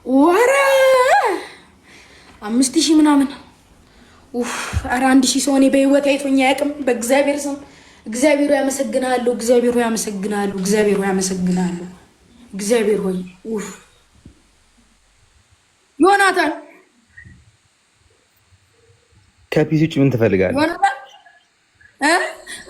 ወረ 5,000 ምናምን። ኡፍ! ኧረ 1,000 ሰው እኔ በህይወት አይቶኝ አያውቅም። በእግዚአብሔር ስም እግዚአብሔር ሆይ አመሰግናለሁ። እግዚአብሔር ሆይ አመሰግናለሁ። እግዚአብሔር ሆይ አመሰግናለሁ። እግዚአብሔር ሆይ፣ ኡፍ! ዮናታን። ከ PC ውጭ ምን ትፈልጋለህ? ዮናታን እ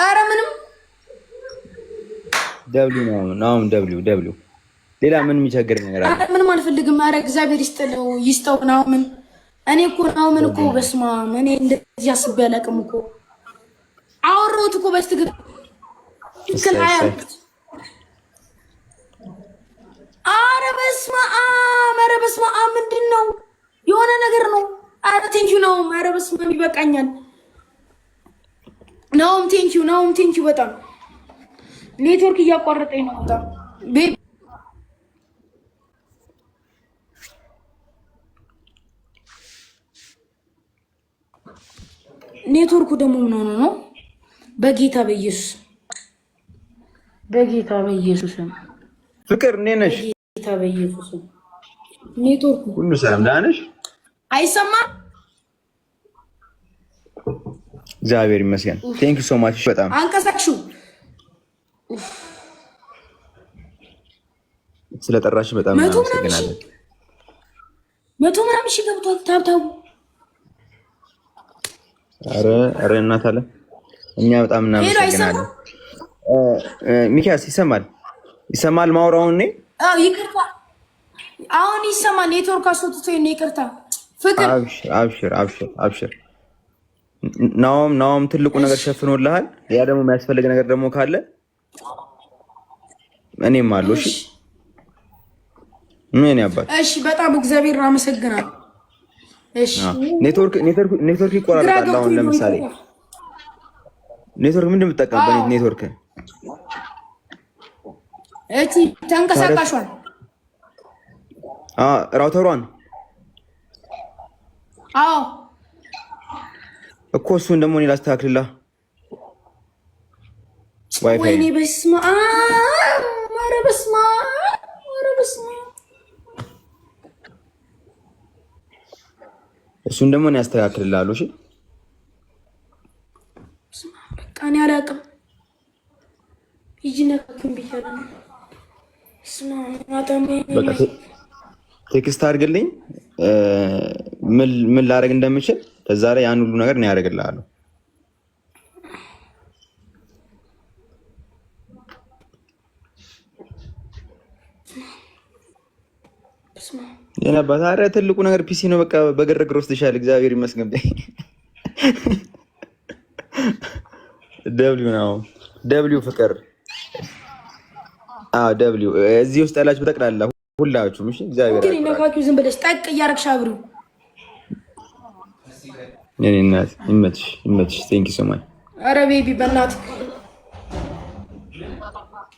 ኧረ ምንም። W ነው ናም፣ W W። ሌላ ምን የሚቸግር ነገር አለ? ኧረ ምንም አልፈልግም። ኧረ እግዚአብሔር ይስጥልው ይስጠው። ናሁምን እኔ እኮ ናሁምን እኮ በስመ አብ፣ እኔ እንደዚህ አስቤ አላውቅም እኮ። አወራሁት እኮ በስትክክል። እሰይ ሀያ እሰይ። አልኩት። ኧረ በስመ አብ፣ ኧረ በስመ አብ፣ ምንድን ነው? የሆነ ነገር ነው። ኧረ thank you ናሁም። ኧረ በስመ አብ ይበቃኛል። ናሁም thank you፣ ናሁም thank you። በጣም ኔትወርክ እያቋረጠኝ ነው በጣም baby። ኔትወርኩ ደግሞ ምን ሆኖ ነው? በጌታ በኢየሱስ፣ በጌታ በኢየሱስ። ፍቅር እንዴት ነሽ? በጌታ በኢየሱስ ኔትወርኩ ሁሉ ሰላም፣ ደህና ነሽ? አይሰማም። እግዚአብሔር ይመስገን። Thank you so much በጣም። አንቀሳቅሹ። ስለጠራሽ በጣም መቶ ምናምን ሺህ እናመሰግናለን። መቶ ምናምን ሺህ ገብቷል። Tap tap ኡ። አረ አረ እናት አለ እኛ በጣም Hello። እናመሰግናለን። አይሰማም? ሚኪያስ ይሰማል? ይሰማል ማውራውን እኔ? አዎ ይቅርታ፣ አሁን ይሰማል። ኔትወርክ አስወጥቶ ነው። ይቅርታ ፍቅር። አብሽር አብሽር አብሽር አብሽር። ናኦም ናኦም ትልቁ ነገር ሸፍኖልሃል። ያ ደግሞ የሚያስፈልግ ነገር ደግሞ ካለ እኔም አለሁ። እሺ። እሺ። ምን ያባት። እሺ፣ በጣም እግዚአብሔር አመሰግናለሁ። እሺ። ኔትወርክ ኔትወርክ ኔትወርክ ግራ ይቆራረጣል። አሁን ገብቶኝ ነው። ለምሳሌ ይቅርታ። ኔትወርክ ምንድን ነው የምትጠቀምበት? ኔትወርክ? እቲ ተንቀሳቃሿን። Router ሯን? አዎ። እኮ እሱን ደግሞ እኔ ላስተካክልላ ዋይፋይ። ወይኔ በስመ አብ! ኧረ በስመ አብ! ኧረ በስመ አብ! እሱን ደግሞ እኔ አስተካክልልሃለሁ። እሺ። በስመ አብ! በቃ እኔ አላውቅም። ሂጂ ነካክን ብያለሁ። በስመ አብ ናታን። በቃ text አድርግልኝ ምን ምን ላደርግ እንደምችል፣ ከዛ ላይ ያን ሁሉ ነገር እኔ አደርግልሃለሁ። በስመ አብ። የኔ አባት፣ ኧረ ትልቁ ነገር PC ነው። በቃ በግርግር ወስድሻል። እግዚአብሔር ይመስገን። W ነው W ፍቅር። አዎ W። እዚህ ውስጥ ያላችሁ በጠቅላላ ሁላችሁም እሺ፣ እግዚአብሔር እንግዲህ ያክብራችሁ። ነካኪው ዝም ብለሽ ጠቅ እያደረግሽ አብሪው። የኔ እናት ይመችሽ፣ ይመችሽ። Thank you so much። ኧረ baby በእናትህ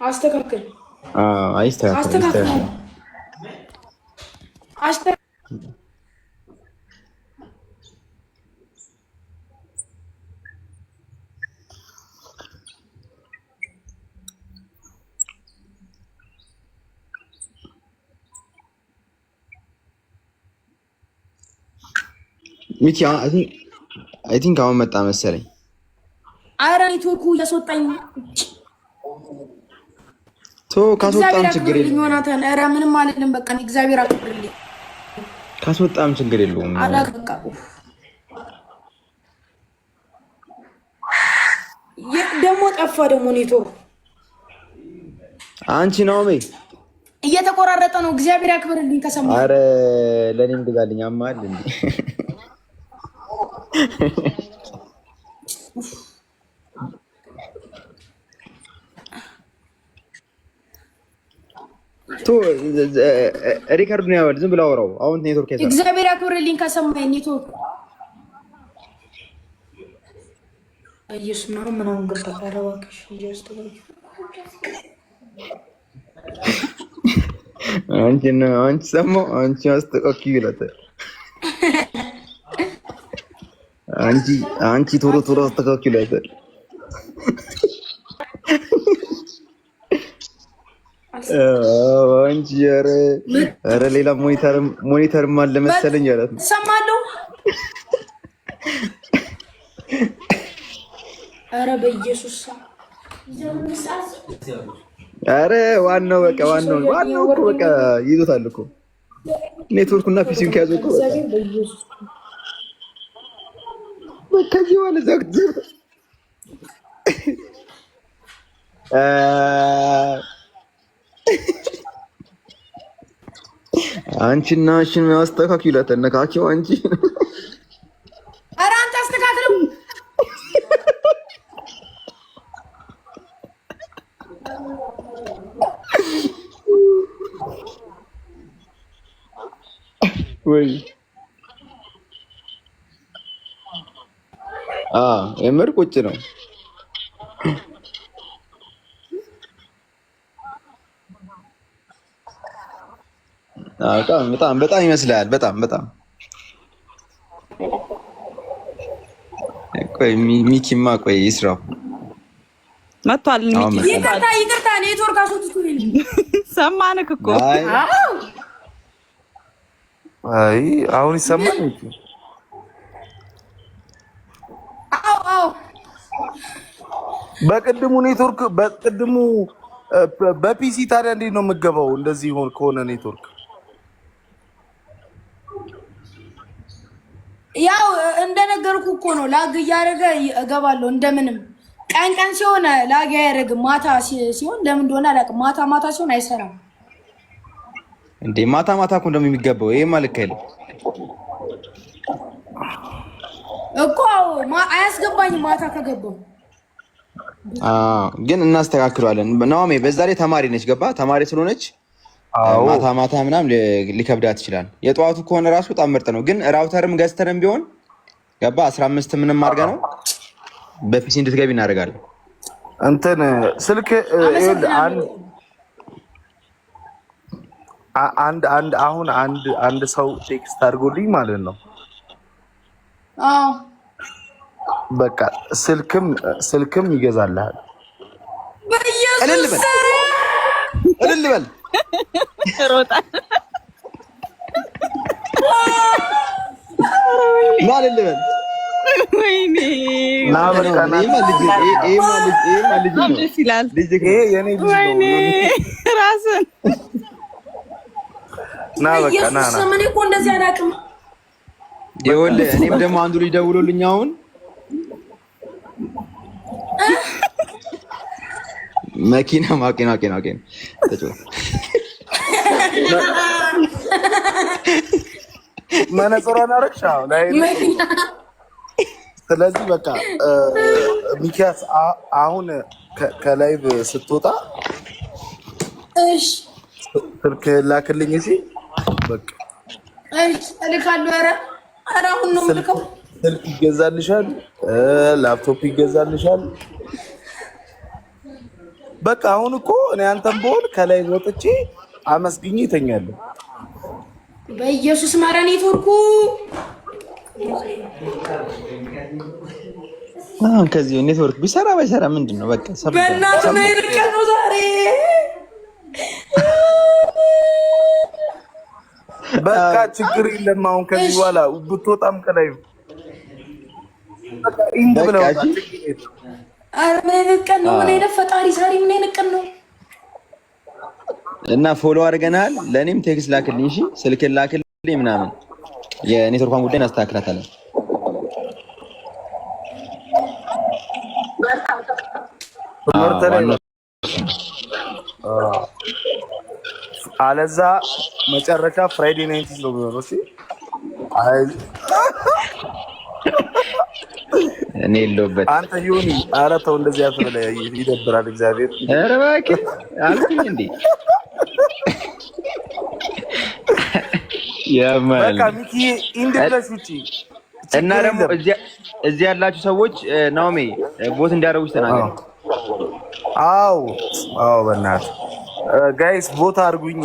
አስተካክል፣ አዎ አይስተካከል አስተካክል፣ ይስተካከል። አስተካክል። ሚኪ I think አሁን መጣ መሰለኝ። ኧረ ኔትወርኩ እያስወጣኝ። ቶ ካስወጣም እግዚአብሔር ችግር አክብርልኝ የለውም። ዮናታን። ኧረ ምንም አልልም። በቃ እግዚአብሔር አክብርልኝ። ካስወጣም ችግር የለውም። አላውቅም በቃ ኡፍ። ደግሞ ጠፋ ደግሞ ኔትወርኩ። አንቺ ናኦሚ። እየተቆራረጠ ነው። እግዚአብሔር ያክብርልኝ ከሰማ። አረ ለእኔም ግዛልኝ አማል እንዴ። ቶ record ነው ያወል፣ ዝም ብለህ አውራው። አሁን ኔትወርክ ያሰራል። እግዚአብሔር ያክብርልኝ ከሰማኝ ኔትወርኩ። ኢየሱስ ነው ምናምን ገባ። ኧረ እባክሽ እያስተባልኩ። አንቺ ነው አንቺ ሰማሁ አንቺ አስተካክዪ ይላታል። አንቺ አንቺ ቶሎ ቶሎ አስተካክዪ ይላታል። አንቺ ኧረ ኧረ ሌላ monitor ም አለ መሰለኝ አላት። ሰማለሁ። ኧረ በኢየሱስ ኧረ ዋናው በቃ ዋናው ዋናው እኮ በቃ ይዞታል እኮ ኔትወርኩና PC ውን ከያዘው እኮ በቃ ከዚህ በኋላ አንቺና እሺን አስተካክሉ ይላታል። ነካኪው አንቺ ኧረ አንተ አስተካክለው። ወይ የምር ቁጭ ነው። በጣም በጣም በጣም ይመስላል። በጣም በጣም ቆይ ሚኪማ ቆይ ይስራው መጥቷል። ሚኪ ይቅርታ ይቅርታ፣ ኔትወርክ አስወጥቶኝ ሰማንክ እኮ። አይ አሁን ይሰማል። ሚኪ አዎ አዎ። በቅድሙ ኔትወርክ በቅድሙ በ PC ታዲያ እንዴት ነው የምገባው? እንደዚህ ሆን ከሆነ ኔትወርክ ያው እንደነገርኩ እኮ ነው። lag እያደረገ እገባለሁ እንደምንም። ቀን ቀን ሲሆን lag አያደርግም። ማታ ሲሆን ለምን እንደሆነ አላውቅም። ማታ ማታ ሲሆን አይሰራም እንዴ? ማታ ማታ እኮ እንደሚገባው ይሄማ ልክ አይደለም እኮ አያስገባኝም ማታ ከገባው። ግን እናስተካክለዋለን። ናኦሚ በዛ ላይ ተማሪ ነች፣ ገባ ተማሪ ስለሆነች ማታ ማታ ምናምን ሊከብዳት ይችላል። የጠዋቱ ከሆነ ራሱ በጣም ምርጥ ነው። ግን router ም ገዝተንም ቢሆን ገባ 15 ምንም አድርገ ነው በ PC እንድትገቢ እናደርጋለን። እንትን ስልክ አንድ አንድ አሁን አንድ አንድ ሰው text አድርጎልኝ ማለት ነው። በቃ ስልክም ስልክም ይገዛልሃል። እልል በል እልል በል ሮጣ ና እልል በል። ወይኔ ደስ ይላል። ይሄ የኔ ልጅ ነው። ራስን ና በቃ ና ና። እኔ እኮ እንደዚህ አላውቅም። ይኸውልህ እኔም ደግሞ አንዱ ልጅ ደውሎልኝ አሁን መኪና ማቄ ማቄ ማቄ መነጽሯን አደረግሽ? አዎ። ስለዚህ በቃ ሚኪያስ አሁን ከ live ስትወጣ እሺ፣ ስልክ ላክልኝ። እሺ፣ በቃ እሺ፣ እልካለሁ። ኧረ ኧረ አሁን ነው የምልከው። ስልክ ይገዛልሻል፣ ላፕቶፕ ይገዛልሻል። በቃ አሁን እኮ እኔ አንተም ብሆን ከ live ወጥቼ አመስግኜ እተኛለሁ። በኢየሱስ ማረ ኔትወርኩ አሁን ከዚህ ኔትወርክ ቢሰራ ባይሰራ ምንድን ነው? በቃ በእናትህ ነው የርቀት ነው ዛሬ። በቃ ችግር የለም። አሁን ከዚህ በኋላ ብትወጣም ከ live end ብለው ኧረ ምን አይነት ቀን ነው? ምን አይነት ፈጣሪ ዛሬ ምን አይነት ቀን ነው? እና follow አድርገናል። ለእኔም text ላክልኝ፣ እሺ ስልክን ላክልኝ ምናምን የኔትወርኳን ጉዳይ እናስተካክላታለን። አለዛ መጨረሻ Friday nineties ነው የሚሆነው። እሺ እኔ የለሁበት። አንተ ይሁን። ኧረ ተው እንደዚህ አትበለ፣ ይደብራል። እግዚአብሔር ኧረ እባክህ አልኩኝ እንዴ በቃ ሚኪ end ብለሽ ውጪ። እና ደግሞ እዚህ ያላችሁ ሰዎች ናኦሚ vote እንዲያደርጉች ተናገር። አዎ አዎ፣ በእናትህ guys vote አድርጉኝ።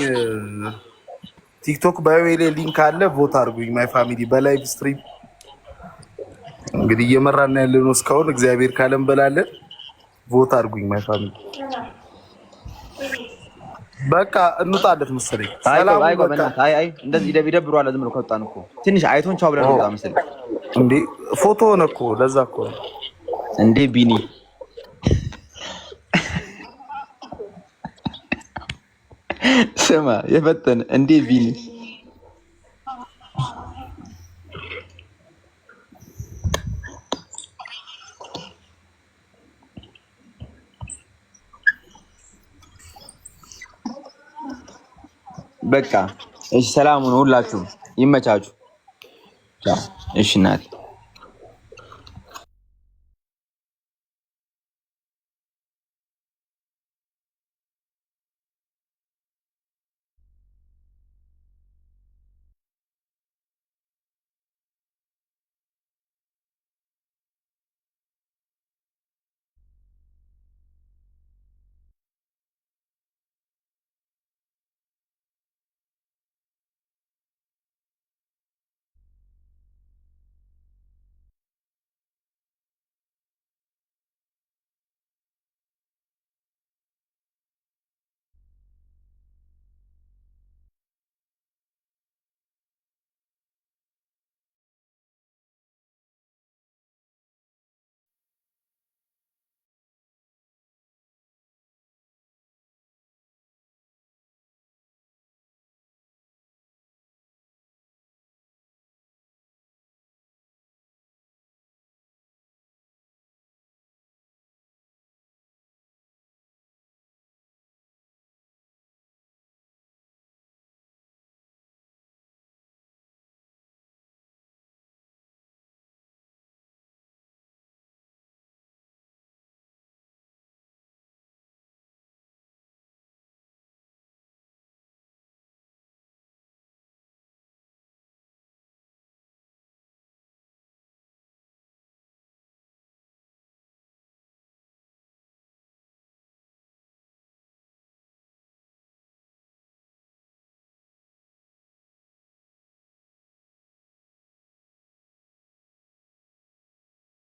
ቲክቶክ bio ላይ link አለ። vote አድርጉኝ my family በ live stream እንግዲህ እየመራን ያለነው እስካሁን እግዚአብሔር ካለ እንበላለን። vote አድርጉኝ my family። በቃ እንውጣለት መሰለኝ። አይ ሰላሙ ቆይ፣ በቃ በእናትህ አይ አይ፣ እንደዚህ ይደብረዋል። ዝም ብሎ ከወጣን እኮ ትንሽ አይቶን ቻው ብለን እንውጣ መሰለኝ። እንዴ ፎቶ ሆነ እኮ ለዛ እኮ ነው። እንዴ ቢኒ ስማ፣ የፈጠነ እንዴ ቢኒ በቃ እሺ፣ ሰላም ሁኑ ሁላችሁም፣ ይመቻችሁ። እሺ እናቴ።